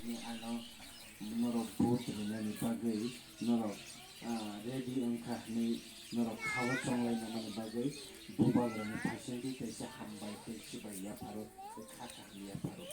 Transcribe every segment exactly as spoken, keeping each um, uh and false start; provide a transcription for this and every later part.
Ano norok vote rwnani bagwi norok, ah, ready wngkha hwnwi norok khao chonglaina mani bagwi bubagrani phaisingtwi kaisa hambai tei chibai yapharo, kha kaham yapharo.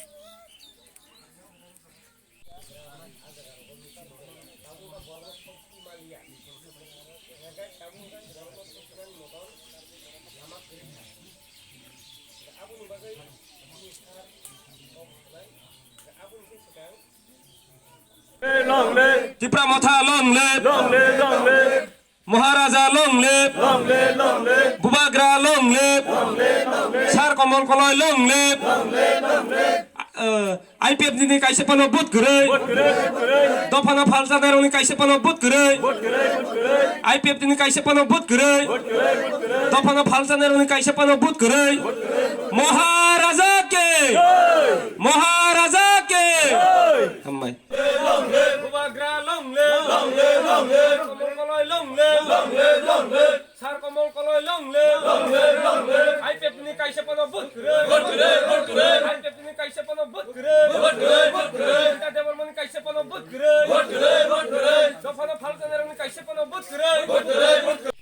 Long live! Tipra Motha long live! Long live, long live! Maharaja long live! Long live, long live! Bubagra long live! Long live, long live! Sar Komol Koloi long live! Long live, long live! Uh, I P F T ni kaisa phano vote kwrwi. Vote kwrwi, vote kwrwi. Dophano phalsa nairokni kaisa phano vote kwrwi. Vote kwrwi, vote kwrwi. I P F T ni kaisa phano vote kwrwi. Vote kwrwi, vote kwrwi. Dophano phalsa nairokni kaisa phano vote kwrwi. Vote kwrwi, vote kwrwi. Maharaja ke! Jai! Maharaja ke! Jai! Hambai. Long live! Bubagra long live! Long live, long live! Komol Koloi long live! Long live, long live! Sar Komol Koloi long live! Long live, long live! I P F T ni kaisa phano vote kwrwi! Vote kwrwi, vote kwrwi! I P F T ni kaisa phano vote kwrwi! Vote kwrwi, vote kwrwi! Sita Debbarmani kaisa phano vote kwrwi! Vote kwrwi, vote kwrwi! Dophano phalsa nairokni kaisa phano vote kwrwi! Vote kwrwi, vote kwrwi!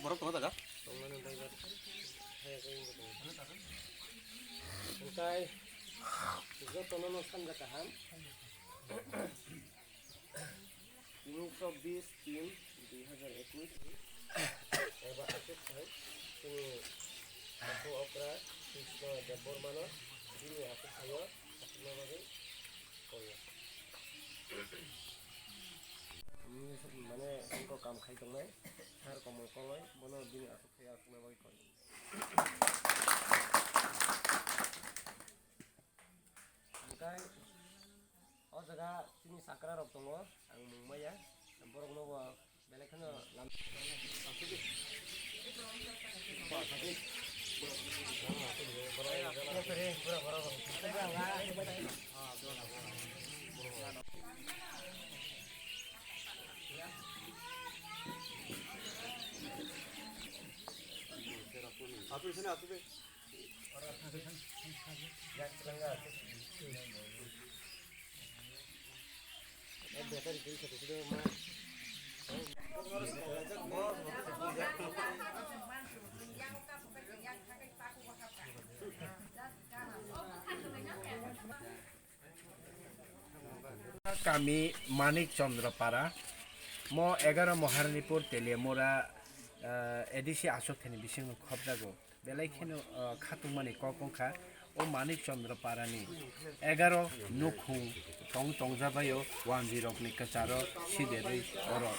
Borok tongo jaga? Hwnkhe jotono no sanja kaham. Tini chobbish tin dui hazar ekush eba aswk phai chini Takhuk okra Krishna Debbarmano bini aswk phaio aswkna bagwi koyo. Mane ongko kam khai tongnai Sar Komol Koloi bono bini aswk phaio aswkna bagwi koyo. Hwnkhe o jaga chini chakra rok tongo, ang mung maya, borok no bo belai kheno lam. Kami Manik Chandra Para, mo egaro Maharanipur Teliamura, eh, A D C Ashok Thani bisingo khobjago. Belai kheno, eh, khatungmani kok wngkha o Manik Chandra Parani egaro nukhung tong tongjabaio wanjwi rokni kwcharo siderwi oro.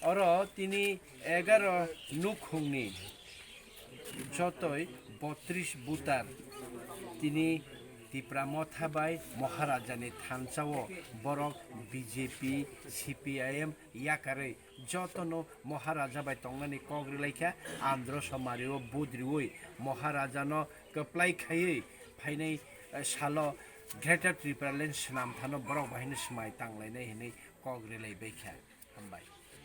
Oro tini egaro nukhungni jotoi botris butar tini Tipra Motha bai Maharajani thansao borok B J P, C P I M yakarwi jotono Maharaja bai tongnani kok rwlaikha, andro somario budriwi Maharajano kwplai khaiwi phainai, eh, salo Greater Tipraland swnamthano borok bahaino swmai tanglainai hinwi kok rwlaibaikha. Hambai.